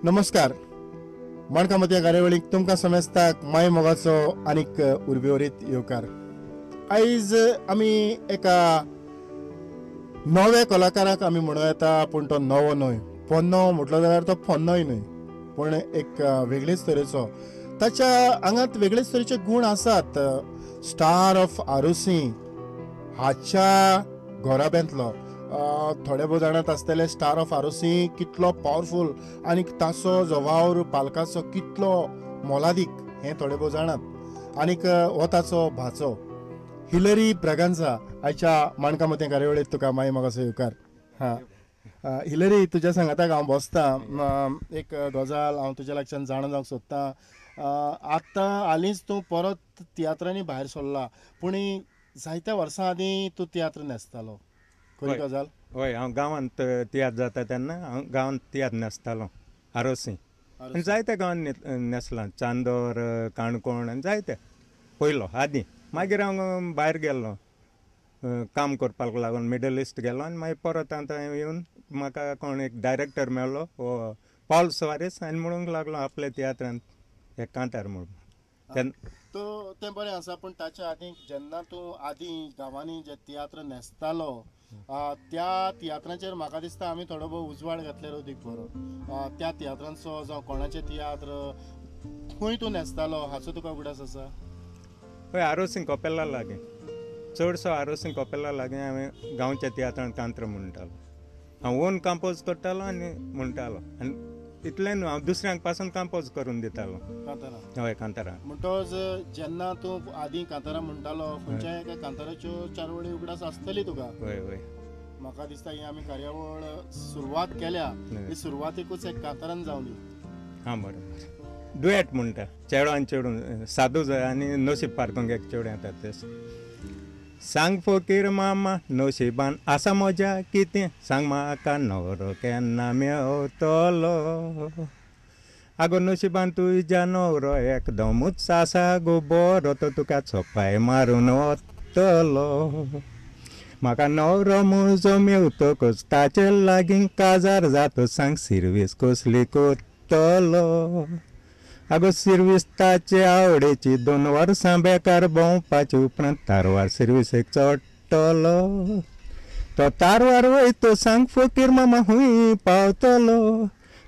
नमस्कार. माणकामत्या कार्यावळीक तुमकां समेस्ताक माय मोगाचो आनीक उर्बेवरीत येवकार. आयज आमी एका नव्या कलाकाराक आमी म्हणूं येता, पूण तो नवो न्हय, पोन्नो म्हटलो जाल्यार तो पोन्नोय न्हय, पूण एक वेगळेच तरेचो, ताच्या आंगांत वेगळेच तरेचे गूण आसात. स्टार ऑफ आरोसी हाच्या घराब्यांतलो थोडे भोव जाणात आसतले. स्टार ऑफ आरोसी कितलो पावरफूल आनी ताचो जो वावर पालकाचो कितलो मोलादीक हें थोडे भोव जाणात. आनीक हो ताचो भाचो हिलरी ब्रागांझा आयच्या माणकामतें कार्यावळींत तुका माय मोगाचो येवकार. हां हिलरी, तुज्या सांगाताक हांव बसतां. एक गजाल हांव तुज्या लागच्यान जाणा जावंक सोदतां. आतां हालींच तूं परत तियात्रांनी भायर सरला, पूण जायत्या वर्सां आदीं तूं तियात्र न्हेसतालो, खरी गजाल? हय, हांव गांवांत तियात्र जाता तेन्ना हांव गांवांत तियात्र न्हेसतालो आरोसी. आनी जायत्या गांवांत न्हेसलां, चांदोर, काणकोण आनी जायते पयलो आदीं. मागीर हांव भायर गेल्लो काम करपाक लागून, मिडल इस्ट गेलो आनी मागीर परत आतां येवन म्हाका कोण एक डायरेक्टर मेळ्ळो, हो पावल सुवारीस, आनी म्हणूंक लागलो आपल्या तियात्रांत एक कांतार म्हणून. तो तें बरें आसा, पूण ताच्या आदीं जेन्ना तूं आदीं गांवांनी जे तियात्र न्हेसतालो त्या तियात्रांचेर म्हाका दिसता आमी थोडो भोव उजवाड घातल्यार अदीक बरो. त्या तियात्रांचो जावं कोणाचे तियात्र खंय तूं न्हेसतालो हाचो तुका उगडास आसा? हय, आरोसी कपेला लागीं, चडसो आरोसी कपेला लागीं हांवें गांवच्या तियात्रांत कांत्र म्हणटालो. हांव ओन कंपोज करतालो आनी म्हणटालो, आनी इतलें न्हू हांव दुसऱ्यांक पासून कंपोज करून दितालो कांतारां. हय, कांतारां. म्हणटोच जेन्ना तूं आदीं कांतारां म्हणटालो, खंयच्या एका कांताराच्यो चार वळी उगडास आसतली तुका? हय हय, म्हाका दिसता ही आमी कार्यावळ सुरवात केल्या ही सुरवातेकूच एक कांतारान जावन दी. हां बरोबर. डुएट म्हणटा, चेडो आनी चेडूं, साधू जाय आनी नशीब पारखूंक एक चेडूं येता तें. सांग फकीर मामा नशिबान आसा म्हज्या कितें, सांग म्हाका न्हवरो केन्ना मेवतलो. आगो नशिबान तुज्या न्हवरो एकदमूच आसा गो बरो, तो तुका चोपाय मारून वतलो. म्हाका न्हवरो म्हजो मेवतकच ताचे लागीं काजार जातो, सांग सिर्वीस कसली करतलो. आगो सिर्वीस ताचे आवडेची, 2 वर्सां बेकार भोंवपाचे उपरांत तारवार सिर्विसेक चडटलो. तो तारवार वयतो सांग फकीर मामा हुंय पावतलो,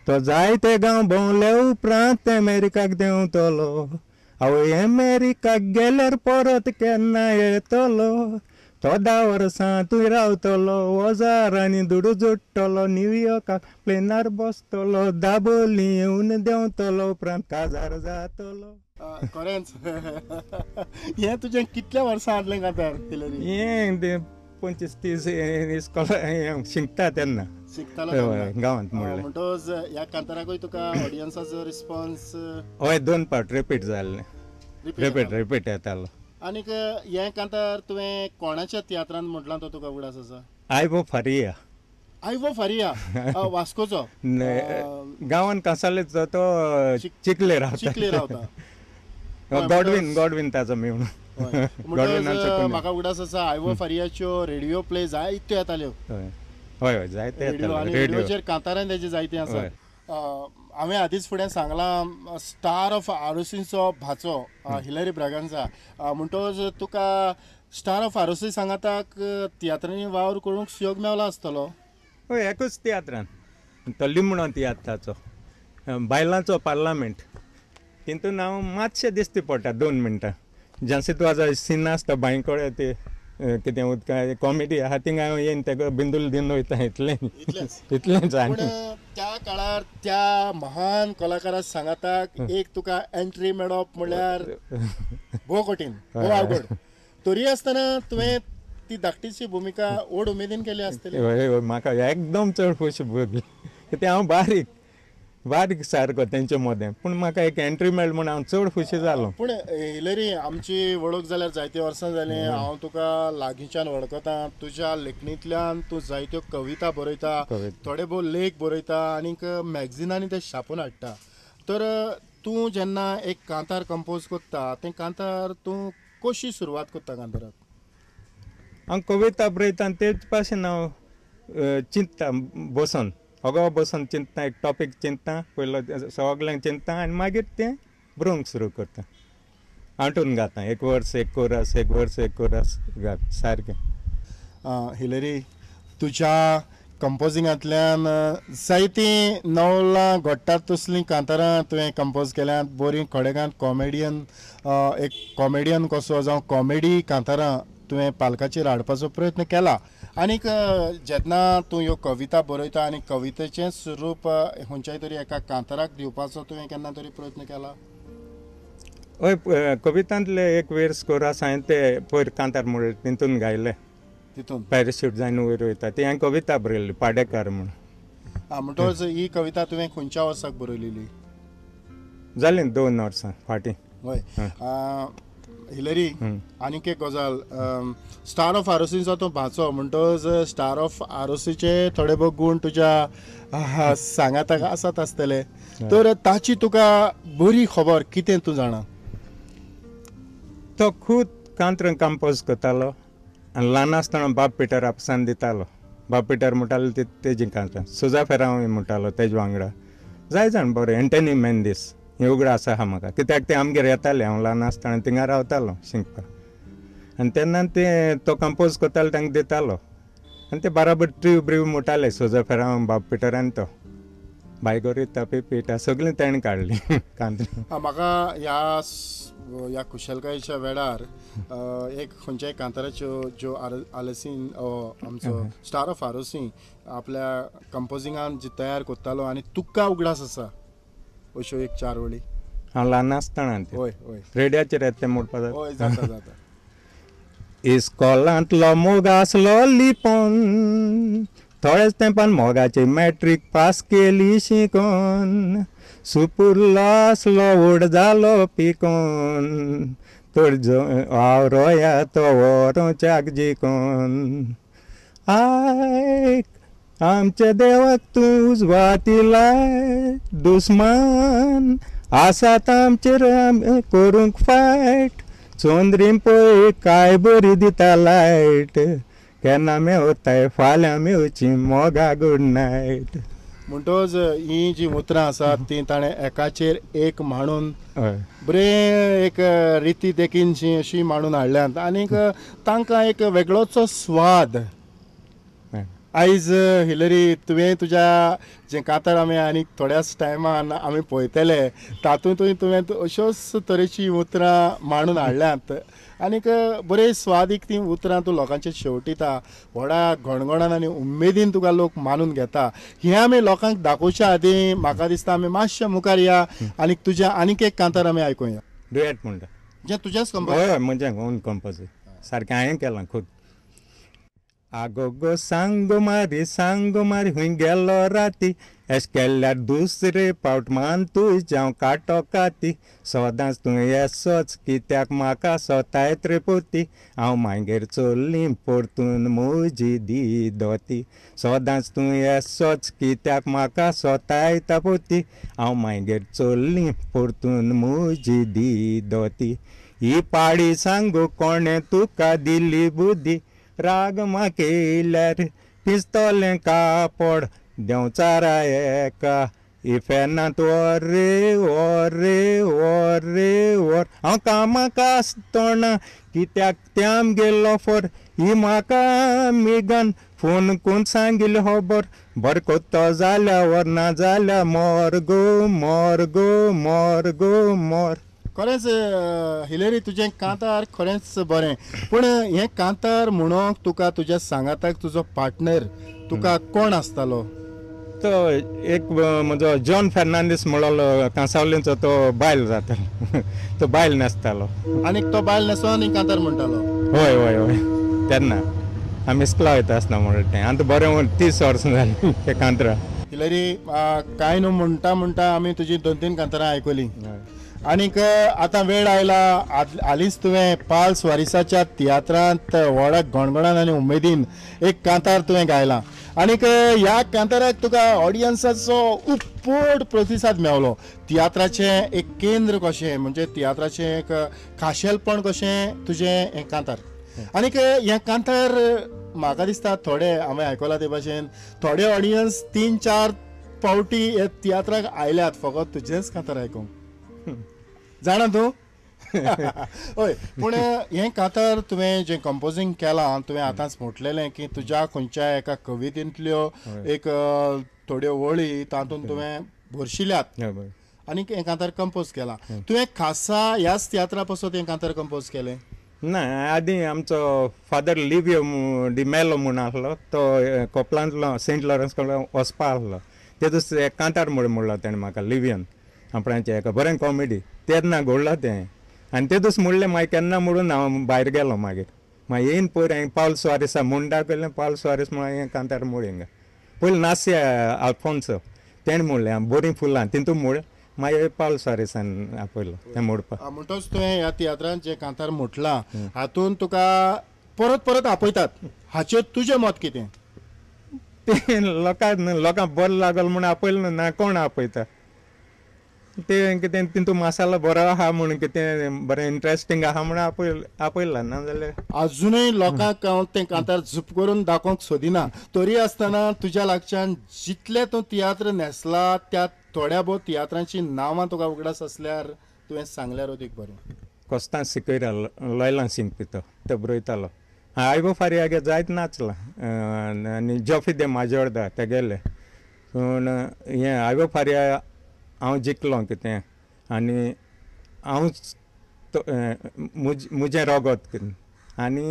तो जायते गांव भोंवले उपरांत अमेरिकाक देंवतलो. आवय अमेरिकाक गेल्यार परत केन्ना येतलो, तो 10 वर्सां थंय रावतलो, हजारांनी दुडू जोडटलो, न्यूयॉर्काक प्लेनार बसतलो, दाबोली येवन देंवतलो, उपरांत काजार जातलो. खरेंच हें तुजें कितल्या वर्सां आदलें कांतार हिलरी? हें 25-30 इस्कोला शिकता तेन्ना, शिकतालो गांवांत म्हणलें. म्हणटोच ह्या कांताराकूय तुका ऑडियन्साचो रिस्पॉन्स? हय, 2 पावट रिपीट जाल्लें, रिपीट रिपीट येतालो. आनीक हें कांतार तुवें कोणाच्या तियात्रांत म्हटलां तो तुका उगडास आसा? आयवो फारिया. आयवो फारिया वास्कोचो? गांवांत कांसावलेचो, तो चिखले रावता. चिखले रावता. गॉडवीन, गॉडवीन ताचो मेळून. म्हाका उगडास आसा आयवो फारियाच्यो रेडियो प्ले जायत्यो येताल्यो. हय हय, जायते येताल्यो रेडियोचेर कांतारां तेजे जायते आसा. हांवें आदींच फुडें सांगलां, स्टार ऑफ आरोसीचो भाचो हिलरी ब्रागांझा, म्हणटोच तुका स्टार ऑफ आरोसी सांगाताक तियात्रांनी वावर करूंक सुयोग मेवला आसतलो? हय, एकूच तियात्रान, तो लिमणो तियात्र ताचो, बायलांचो पार्लामेंट, तितून हांव मातशें दिसती पडटा 2 मिनटां. जांशी तुका सीन आसता बांय कडेन ते कितें उदका कॉमेडी आहा, थिंगा हांव येवन तेका बिंदूल दिवन वयता, इतलें इतलेंच. आनी त्या काळार त्या महान कलाकारा सांगाताक एक तुका एंट्री मेळप म्हणल्यार भोव कठीण, भोव अवघड. तरी आसतना तुवें ती धाकटीशी भुमिका व्हड उमेदीन केली आसतली. हय हय, म्हाका एकदम चड खोशी भोगली, कित्याक हांव बारीक बारीक सारको तेंचे मदें, पूण म्हाका एक एंट्री मेळ्ळी म्हूण हांव चड खुशी जालो. पूण हिलरी, आमची वळख जाल्यार जायते वर्सां जालीं, हांव तुका लागींच्यान वळखता. तुज्या लेखणींतल्यान तूं जायत्यो कविता बरयता, थोडे भोव लेख बरयता आनीक मॅगझिनांनी ते छापून हाडटा. तर तूं जेन्ना एक कांतार कंपोज करता, तें कांतार तूं कशी सुरवात करता कांताराक? हांव कविता बरयता आनी तेच पासून हांव चिंतता बसून अगो बसून चिंतता, एक टॉपीक चिंतता पयलो, सगळ्यांक चिंतता आनी मागीर तें बरोवंक सुरू करता, आंटून गाता, एक वर्स एक कोरस, एक वर्स एक कोरस गात सारकें. हिलरी, तुज्या कंपोजिंगांतल्यान जायतीं नवलां घडटात तसलीं कांतारां तुवें कंपोज केल्यांत, बरीं खडेगांत कॉमेडियन, एक कॉमेडियन कसो जावं कॉमेडी कांतारां तुवें पालकाचेर हाडपाचो प्रयत्न केला. आनीक जेन्ना तूं ह्यो कविता बरयता आनी कवितेचेंच रूप खंयच्याय तरी एका कांताराक दिवपाचो तुवें केन्ना तरी प्रयत्न केला? हय, कवितांतले एक वेर्स कोरस हांवें ते पयर कांतार म्हणले तितून गायले, तितून पॅराशूट जावन वयर वयता ती हांवें कविता बरयल्ली पाडेकार म्हूण. आं, म्हणटकच ही कविता तुवें खंयच्या वर्साक बरयलेली? जालीं 2 वर्सां फाटीं. हय. हिलरी, आनीक एक गजाल, स्टार ऑफ आरोसीचो तूं भाचो, म्हणटकच स्टार ऑफ आरोसीचे थोडे भोव गूण तुज्या सांगाताक आसात आसतले, तर ताची तुका बरी खबर कितें तूं जाणा? तो खूद कांतरां कंपोज करतालो आनी ल्हान आसतना बाब पिटर आपसान दितालो, बाब पिटर म्हणटालो तेजी कांतरां, सुजा फेरांव म्हणटालो तेजे वांगडा, जाय जाण बरें एंटनी मेंदीस हें उगडास आसा म्हाका, कित्याक ते आमगेर येताले, हांव ल्हान आसतना थिंगा रावतालो शिकपाक, आनी तेन्ना ते तो कंपोज करतालो तांकां दितालो आनी ते बराबर ट्रीव ब्रीव म्हणटाले सुजा फेरांव बाब पिटर आनी तो बायगोरिता पिपिटा सगळीं तेणें काडली कांतरां. म्हाका ह्या कुशलकायेच्या वेळार एक खंयच्याय कांताराच्यो ज्यो आलसीन आमचो स्टार ऑफ आरोसी आपल्या कंपोजिंगान जी तयार करतालो आनी तुका उगडास आसा अश्यो एक 4 वळी? हांव ल्हान आसतना. हय हय, रेडियाचेर येता तें म्हणपाक जाता. हय, जाता जाता. इस्कॉलांतलो मोग आसलो लिपोन, थोड्याच तेंपान मोगाची मॅट्रीक पास केली शिकोन, सुपुरलो आसलो व्हड जालो पिकोन, तर हांव रोया तो व्हरोच्याक जिकोन, आयक आमच्या देवाक तूं उजवाती लाय, दुस्मान आसात आमचेर करूंक फायट, चोंद्रीम पळय काय बरी दिता लायट, केन्ना मेवताय फाल्यां मेवची मोगा गूड नायट. म्हणटकच ही जी उतरां आसात ती ताणें एकाचेर एक मांडून बरें एक रिती देखीनशी अशी मांडून हाडल्यात आनीक तांकां एक वेगळोचो स्वाद. आयज हिलरी, तुवें तुज्या जें कांतार आमी आनी थोड्याच टायमान आमी पळयतले तातूंतूय तुवें अश्योच तरेचीं उतरां मांडून हाडल्यांत आनीक बरे स्वादीक तीं उतरां तूं लोकांचेर शेवटिता, व्हडा घणघणान आनी उमेदीन तुका लोक मानून घेता. हें आमी लोकांक दाखोवच्या आदीं म्हाका दिसता आमी मातशें मुखार या आनी तुजें आनीक एक कांतार आमी आयकुया. डुएट म्हणटा जें तुजेंच कंपोज? हय, म्हजें ओन कंपोज, सारकें हांवें केलां खूद. आगो गो सांगो मारी सांगो मारी हुंय गेलो राती, एश केल्यार दुसरे पावट मान तुज्या कांटो काती, सदांच तूं येसोच कित्याक म्हाका सोतायत रे पोती, हांव मागीर चोल्ली परतून म्हजी दी दोती, सदांच तूं येसोच कित्याक म्हाका सोतायता पोती, हांव मागीर चोल्ली परतून म्हजी दी दोती, ही पाडी सांगू कोणें तुका दिली बुद्दी, राग माकेल्यार पिस्तोलें कापड देंवचारा एका इफेर्नांत वर रे वर रे वर रे वर, हांव कामाक आसतना कित्याक तें आमगेलो फर, ही म्हाका मिगन फोन कोण सांगिल्ली खबर, बरें कोत्तो जाल्यार वर ना जाल्यार मोर गो मोर गो मोर गो मोर. खरेंच हिलरी, तुजें कांतार खरेंच बरें, पूण हें कांतार म्हणूंक तुका तुज्या सांगाताक तुजो पार्टनर तुका कोण आसतालो? तो एक म्हजो जॉन फेर्नांदीस म्हणलो कांसावलेंचो, तो बायल जातालो, तो बायल न्हेसतालो आनीक तो बायल न्हेसोन आनी कांतार म्हणटालो. हय हय हय, तेन्ना आमी इस्कॉला वयता आसतना म्हणलें तें आतां बरें 30 वर्सां जालीं ते कांतरा. हिलरी, कांय न्हू म्हणटा म्हणटा आमी तुजी 2-3 कांतारां आयकलीं आनीक आतां वेळ आयला. हालींच तुवें पाल्स वारिसाच्या तियात्रांत व्हडा घणघणान आनी उमेदीन एक कांतार तुवें गायलां आनीक ह्या कांताराक तुका ऑडियन्साचो उपट प्रतिसाद मेवलो. तियात्राचें एक केंद्र कशें, म्हणजे तियात्राचें एक खाशेलपण कशें तुजें हें कांतार, आनीक हें कांतार म्हाका दिसता थोडे हांवें आयकलां ते भाशेन थोडे ऑडियन्स 3-4 पावटी हे तियात्राक आयल्यात फकत तुजेंच कांतार आयकूंक. जाणा तूं? हय. पूण हें कांतार तुवें जें कंपोजींग केलां तुवें आतांच म्हटलेलें की तुज्या खंयच्या एका कवितेंतल्यो एक थोड्यो वळी तातूंत तुवें भरशिल्यात आनी हें कांतार कंपोज केलां. तुवें खासा ह्याच तियात्रा पासत हें कांतार कंपोज केलें? ना, आदीं आमचो फादर लिव्यो डिमेलो म्हूण आसलो तो कोपलांतलो सेंट लॉरन्स कडेन वचपा आसलो तेदूस एक कांतार म्हूण म्हणलो तेणें म्हाका लिव्यन आपणाचें एका बरें कॉमेडी तेन्ना घडलो तें आनी तेदूस म्हणलें मागीर केन्ना म्हणून हांव भायर गेलो. मागीर मागीर येयन पयर हांवें पावल सुवारीसा म्हूण दाखयलें पावल सुवारीस म्हणून हांवें कांतार म्हणलें हिंगा पयलीं नासिया आल्फोन्सो तेणें म्हणलें बरीं फुलां तितून म्हूण मागीर पावल सुवारीसान आपयलो तें म्हणपाक. म्हणटच तुवें ह्या तियात्रांत जें कांतार म्हटलां हातूंत तुका परत परत आपयतात हाचेर तुजें मत कितें? तें लोकांक बरें लागल म्हूण आपयलें ना कोण आपयता तें कितें तितून मसालो बरो आहा म्हूण कितें बरें इंट्रस्टींग आहा म्हूण आपयला ना जाल्यार अजुनूय लोकांक हांव तें कांतार झूप करून दाखोवंक सोदिना. तरी आसतना तुज्या लागच्यान जितले तूं तियात्र न्हेसला त्या थोड्या भोव तियात्रांची नांवां तुका उगडास आसल्यार तुवें सांगल्यार अदीक बरें. कोस्तां सिकयरा लॉयलां शिंकपी तो बरयतालो आयबो फारियागे जायत नाचला आनी जॉफी दे माजोर्दा तेगेले पूण हें आयबो फारिया हांव जिखलो कितें आनी हांवच तो म्हजें रोगोत कितें आनी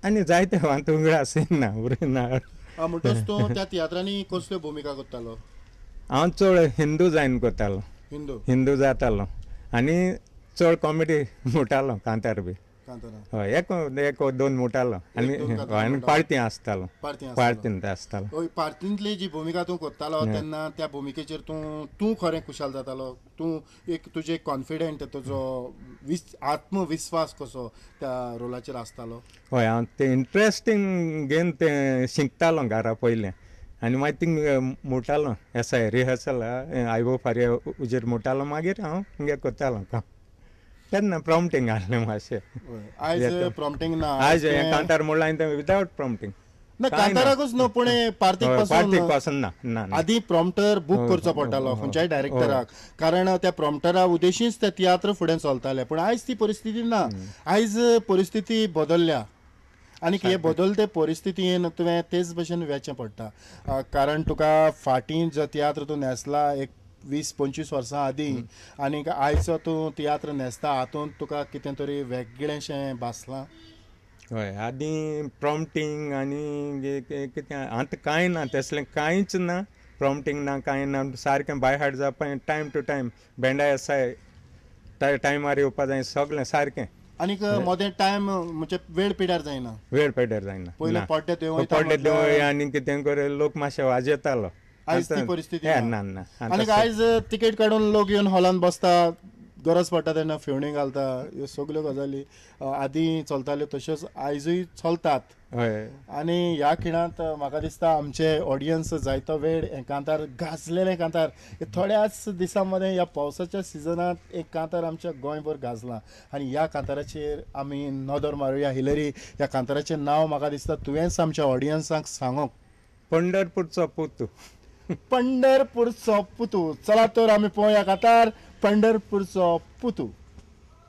आनी जायते हांव उगडास येना बरें ना. म्हणटच तूं त्या तियात्रांनी कसल्यो भुमिका करतालो? हांव चड हिंदू जायन करतालो, हिंदू जातालो आनी चड कॉमेडी म्हणटालो कांतार बी. हय, एक एक दोन म्हणटालो आनी पार्टी आसतालो, पार्टींत आसतालो. हय, पार्टींतली जी भुमिका तूं करतालो तेन्ना त्या भुमिकेचेर तूं तूं खरें खुशाल जातालो? तूं एक तुजें कॉन्फिडंट तुजो आत्मविस्वास कसो त्या रोलाचेर आसतालो? हय, हांव तें इंट्रस्टींग घेवन तें शिकतालो घरा पयलें आनी मागीर थिंग म्हणटालो एसाय रिहर्सल आयबो फारिया उजेर म्हणटालो मागीर हांव हिंगे करतालो काम. तेन्ना प्रॉम्पटींग आहलें मातशें. आयज प्रॉम्पटींग ना, आयज हें कांतार म्हणलां हांवें तें विदावट प्रॉम्पटींग ना. कांताराकूच न्हू पूण पार्टीक पासून ना. ना, आदीं प्रॉम्प्टर बूक करचो पडटालो खंयच्याय डायरेक्टराक, कारण त्या प्रॉम्प्टरा उद्देशीच ते तियात्र फुडें चलताले. पूण आयज ती परिस्थिती ना, आयज परिस्थिती बदल्ल्या आनी हे बदलते परिस्थितीन तुवें तेच भशेन वेचें पडटा. कारण तुका फाटीं जो तियात्र तूं न्हेसला एक 20-25 वर्सां आदीं आनी आयचो तूं तियात्र न्हेसता हातूंत तुका कितें तरी वेगळेंशें भासलां? हय, आदीं प्रॉम्पटींग आनी कितें आतां कांय ना, तसलें कांयच ना, प्रॉम्पटींग ना कांय ना, सारकें बाय हार्ट जावपा टायम टू टायम बँडा आसाय टायमार येवपा जाय सगळें सारकें. आनीक मदें टायम म्हणजे वेळ पिड्यार जायना, वेळ पिड्यार जायना. पयलें पड्डे देंवय पड्डे देंवय आनी कितें कर लोक मातशे वाजेतालो. आयज ती परिस्थिती ना ना. आनीक आयज तिकेट काडून लोक येवन हॉलान बसता, गरज पडटा तेन्ना फेवणी घालता. ह्यो सगल्यो गजाली आदीं चलताल्यो तश्योच आयजूय चलतात. हय, आनी ह्या खिणांत म्हाका दिसता आमचे ऑडियन्स जायतो वेळ हें कांतार गाजलेलें कांतार थोड्याच दिसां मदें ह्या पावसाच्या सिजनांत एक कांतार आमच्या गोंयभर गाजलां आनी ह्या कांताराचेर आमी नदर मारुया. हिलरी, ह्या कांताराचें नांव म्हाका दिसता तुवेंच आमच्या ऑडियन्सांक सांगूंक. पंढरपूरचो पुतू. पंढरपूरचो पुतू. चला तर आमी पळोवया कांतार पंढरपूरचो पुतू.